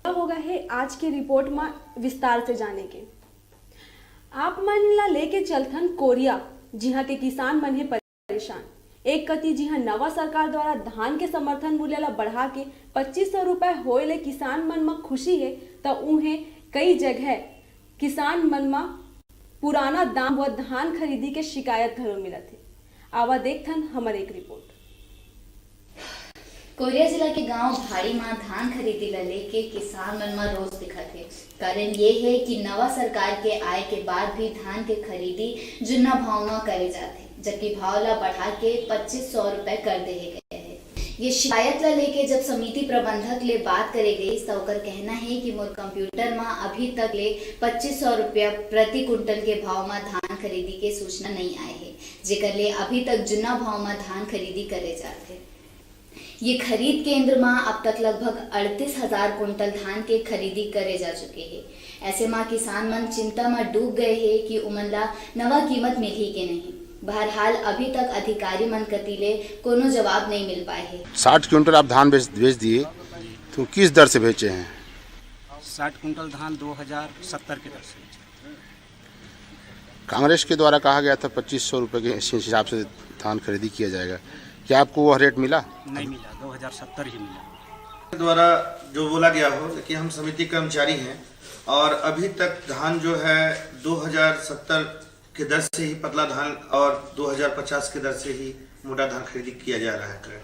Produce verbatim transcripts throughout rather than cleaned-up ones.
होगा है आज के रिपोर्ट में विस्तार से जाने के। आप मन ला लेके चलथन कोरिया, जिहां के किसान मन हे परेशान। एक कति जिहां नवा सरकार द्वारा धान के समर्थन मूल्य ला बढ़ा के पच्चीस सौ रुपए होए ले किसान मन म खुशी हे, त उहें कई जगह किसान मन म पुराना दाम व धान खरीदी के शिकायत घलो मिलत हे। आवा देखथन हमर एक रिपोर्ट। कोरिया जिला के गांव भाड़ी म धान खरीदी ल लेके किसान मन म रोष दिखत हे। कारण ये हे कि नवा सरकार के आय के बाद भी धान के खरीदी जुन्ना भाव म करे जाथे, जबकि भाव ल बढ़ा के पच्चीस सौ रुपए कर देहे गए हे। ये शिकायत ल लेके जब समिति प्रबंधक ले बात करे गई, त ओकर कहना हे कि मोर कंप्यूटर म अभी तक ले पच्चीस सौ रुपया प्रति कुंटल के भाव म धान खरीदी के सूचना नइ आए हे, जेकर ले अभी तक जुन्ना भाव म धान खरीदी करे जाथे। ये खरीद केंद्र म अब तक लगभग अड़तीस हजार कुंटल धान के खरीदी करे जा चुके हे। ऐसे म किसान मन चिंता म डूब गए हे कि उमन ला नवा कीमत मिलही के नहीं। बहरहाल, अभी तक अधिकारी मन कति ले कोनो जवाब नहीं मिल पाए हे। साठ क्विंटल आप धान बेच, बेच दिए, तो किस दर से बेचे हैं? साठ कुंटल धान दो हज़ार सत्तर के दर से। कांग्रेस के द्वारा कहा गया था पच्चीस सौ रुपये के हिसाब से धान खरीदी किया जाएगा, क्या आपको वह रेट मिला? नहीं मिला, दो हज़ार सत्तर ही मिला। द्वारा जो बोला गया हो कि हम समिति कर्मचारी हैं और अभी तक धान जो है दो हज़ार सत्तर के दर से ही पतला धान और दो हज़ार पचास के दर से ही मोटा धान खरीदी किया जा रहा है क्रय।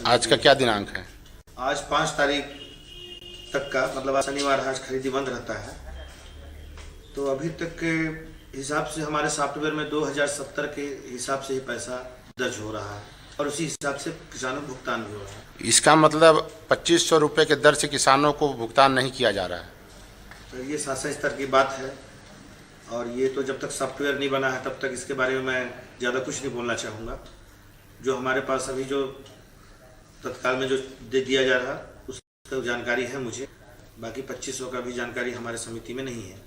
आज का क्या दिनांक है? आज पाँच तारीख तक का, मतलब आज शनिवार है, आज खरीदी बंद रहता है। तो अभी तक के हिसाब से हमारे सॉफ्टवेयर में दो हज़ार सत्तर के हिसाब से ही पैसा दर्ज हो रहा है और उसी हिसाब से किसानों को भुगतान भी हो रहा है। इसका मतलब पच्चीस सौ रुपये के दर से किसानों को भुगतान नहीं किया जा रहा है। तो ये शासन स्तर की बात है और ये तो जब तक सॉफ्टवेयर नहीं बना है तब तक इसके बारे में मैं ज़्यादा कुछ नहीं बोलना चाहूँगा। जो हमारे पास अभी जो तत्काल में जो दे दिया जा रहा, उसका जानकारी है मुझे। बाकी पच्चीस सौ का भी जानकारी हमारे समिति में नहीं है।